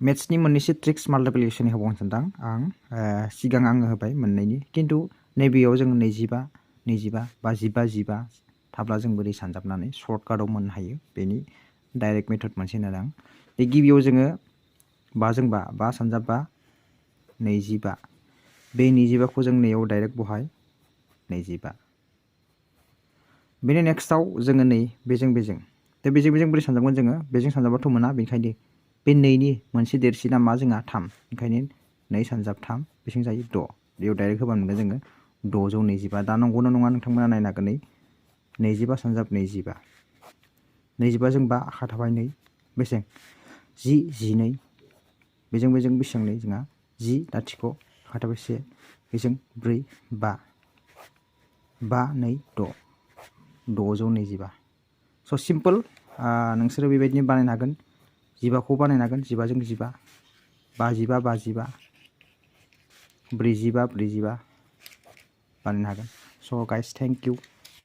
मेथ्सनि मोननैसो ट्रिक्स माल्टिप्लिकेसन होबावनो सानदों आं सिगां आङो होबाय मोननैनि खिन्थु नैबेयाव जों 25 25 बा 15 15 थाब्ला जों बोरै सानजाबनानै सर्टकाटाव मोननो हायो बेनि डाइरेक्ट मेथड मोनसे होनदों आं बे गिबियाव जोङो 5 जों 5 सानजाब 5 25 बे 25 खौ जों नैयाव डाइरेक्ट बहाय 25 बेनि नेक्स्टआव जोङो नै बेजों दा बेजों बोरै सानजाबगोन जोङो बेजों सानजाबाथ' मोना बेनिखायनो बे 2नि मोनसे देरसिना मा जोंहा 3 ओंखायनो 2 सानजाब 3 बेसेबां जायो 6 बेयाव डाइरेक्ट होबानो मोनगोन जोङो 625 दा नंगौना नङा नोंथांमोना नायनो हागोन 25 सानजाब 25 25 जों 5 आखा थाबाय 2 बेसेबां 10 12 बेजों बेसेबां नै जोंहा 10 लाथिख' आखा थाबाय 1 बेजों 4 5 5 2 6 625 स' सिम्पोल नोंसोरो बेबायदिनो बानायनो हागोन 15 खौ बानायनो हागोन 15 जों 15 55 55 45 45 बानायनो हागोन स' गाइस थेंक इउ